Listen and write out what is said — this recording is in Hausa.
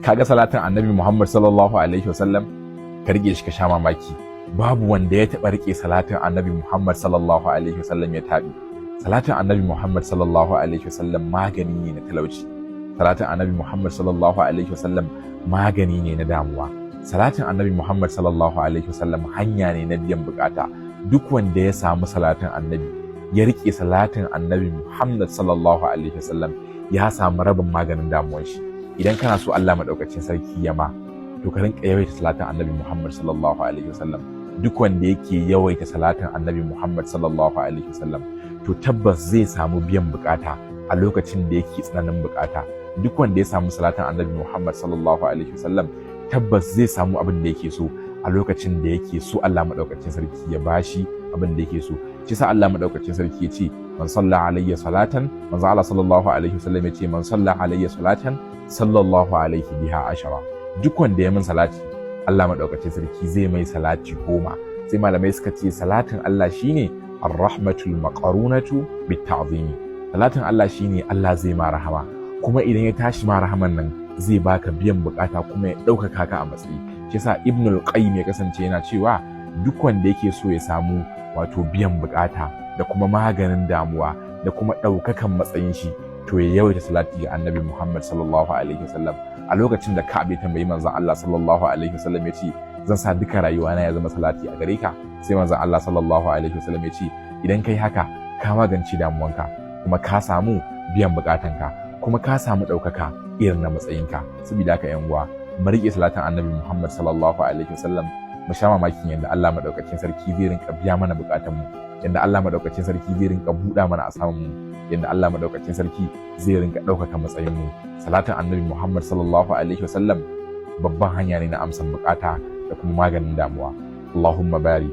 Kaga salatin Annabi Muhammad sallallahu alaihi wasallam, ka rike shi ka sha mamaki. Babu wanda ya taɓa rike salatin Annabi Muhammad sallallahu alaihi wasallam ya taɓi. Salatin Annabi Muhammad sallallahu alaihi wasallam magani ne na talauci. Salatin Annabi Muhammad sallallahu alaihi wasallam magani ne na damuwa. Salatin Annabi Muhammad sallallahu alaihi wasallam hanya ne na biyan bukata. Duk wanda ya samu salatin Annabi, ya rike salatin Annabi Muhammad sallallahu alaihi wasallam, ya samu rabin maganin damuwar shi. Idan kana so Allah madaukakin sarki ya ma, to ka rinka yawaita salatin Annabi Muhammad sallallahu alaihi wasallam. Duk wanda yake yawaita salatin Annabi Muhammad sallallahu alaihi wasallam, to tabbas zai samu biyan bukata a lokacin da yake tsananin bukata. Duk wanda ya samu salatin Annabi Muhammad sallallahu alaihi wasallam, tabbas zai samu abin da yake so a lokacin da yake so. Allah madaukakin sarki ya bashi abin da yake so. Shi sa Allah madaukakin sarki ya ce, "Man salla alayya salatan," manzo Allah sallallahu alaihi wasallam ya ce, "Man salla alayya salatan, sallallahu alaihi biha ashara." Duk wanda ya min salati, Allah madaukakin sarki zai mai salati 10. Sai malamai suka ce salatin Allah shine ar-rahmatul maqarunatu bit-ta'zimi. Salatin Allah shine Allah zai ma rahama, kuma idan ya tashi ma rahaman nan, zai baka biyan bukata kuma ya ɗaukaka ka a matsayi. Shi yasa Ibnul Qayyim ya kasance yana cewa duk wanda yake so ya samu wato biyan bukata da kuma maganin damuwa da kuma ɗaukakan matsayin shi, to ya yawaita salati ga Annabi Muhammad sallallahu alaihi wasallam. A lokacin da Ka'ab ya tambayi manzon Allah sallallahu alaihi wasallam, ya ce, "Zan sa duka rayuwa na ya zama salati a gare ka." Sai manzon Allah sallallahu alaihi wasallam ya ce, "Idan kai haka, ka magance damuwanka, kuma ka samu biyan bukatanka, kuma ka samu ɗaukaka irin na matsayinka." Saboda haka, yan uwa, mu riƙe salatin Annabi Muhammad sallallahu alaihi wasallam, mu sha mamakin yadda Allah madaukakin sarki zai rinka biya mana bukatun mu, yadda Allah madaukakin sarki zai rinka buɗa mana a samun mu, yadda Allah madaukakin sarki zai rinka ɗaukaka matsayin mu. Salatin Annabi Muhammad sallallahu alaihi wasallam babban hanya ne na amsan bukata da kuma maganin damuwa. Allahumma barik.